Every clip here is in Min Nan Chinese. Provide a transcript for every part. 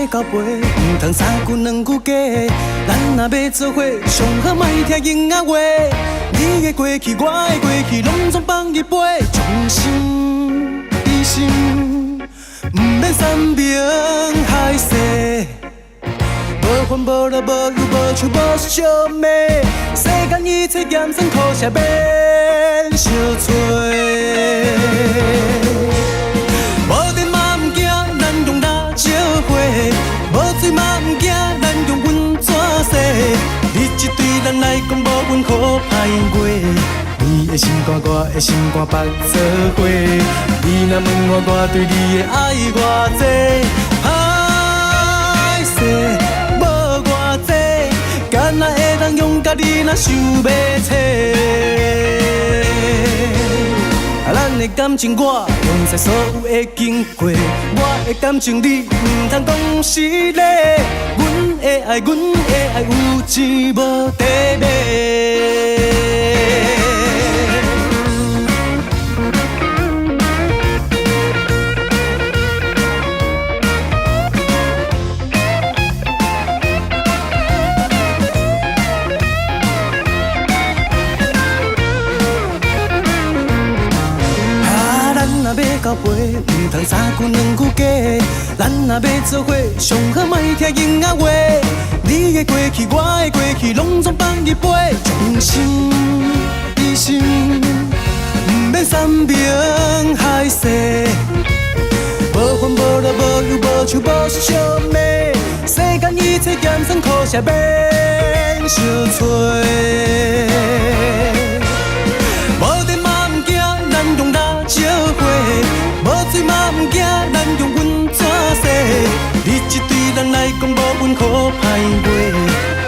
欲交陪，毋通三句兩句假。咱若欲做伙，上好莫聽閒仔話。你的過去，我的過去，攏總放一飛。將心比心，毋免山盟海誓。無煩無惱無憂無愁無相罵，世間一切鹹酸苦澀免相揣。無電嘛毋驚，咱用蠟燭火；無水嘛毋驚，咱用溫泉洗。日子對咱來講無阮好歹過。你的心肝，我的心肝縛做伙。你若問我，我對你的愛偌濟？歹勢無偌濟，敢若會當用甲你若想欲揣。咱的感情我用在所有的經過，我的感情你毋通講是假。阮的愛，阮的愛有錢無得買。啊，咱若欲交陪，毋通三句兩句假。咱若欲做伙，上好莫聽閒仔話。你的過去，我的過去，攏總放一飛。將心比心，毋免山盟海誓。無煩無惱無憂無愁無相罵，世間一切鹹酸苦澀免相揣。無電嘛毋驚，咱用蠟燭火；無水嘛毋驚，咱用溫泉洗。日子對咱來講無阮好歹過。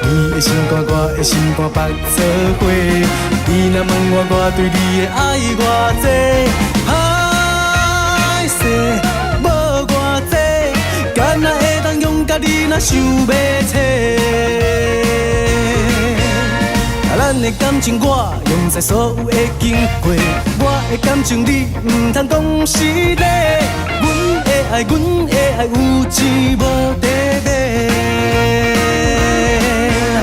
你的心肝，我的心肝縛做伙。你若問我，我對你的愛偌濟？歹勢無偌濟，敢若會當用甲你若想欲揣。咱的感情我用在所有的經過，我的感情你毋通講是假。阮的愛，阮的愛有錢無得買。啊，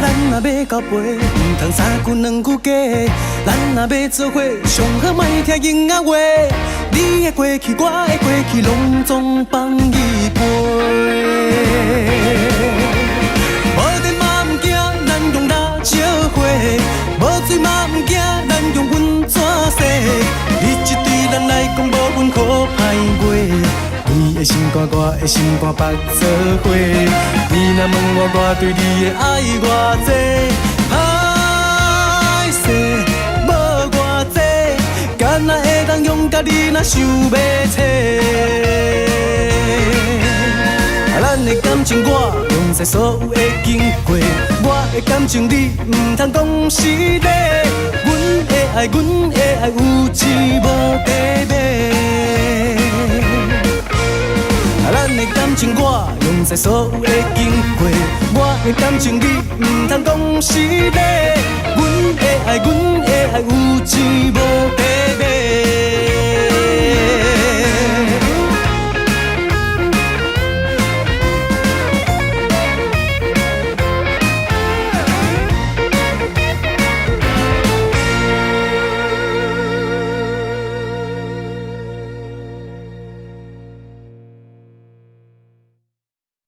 咱若欲交陪，毋通三句兩句假。咱若欲做伙，上好莫聽閒仔話。你的過去，我的過去，攏總放一飛。無電嘛毋驚，咱用蠟燭火；無水嘛毋驚，咱用溫泉洗。日子對咱來講無阮好歹過。你的心肝，我的心肝縛做伙。你若問我，我對你的愛偌濟？歹勢無偌濟，敢若會當用甲你若想欲揣。咱的感情我用在所有的經過，我的感情你毋通講是假。阮的愛，阮的愛有錢無得買。咱的感情我用在所有的經過，我的感情你毋通講是假。阮的愛，阮的愛有錢無得買。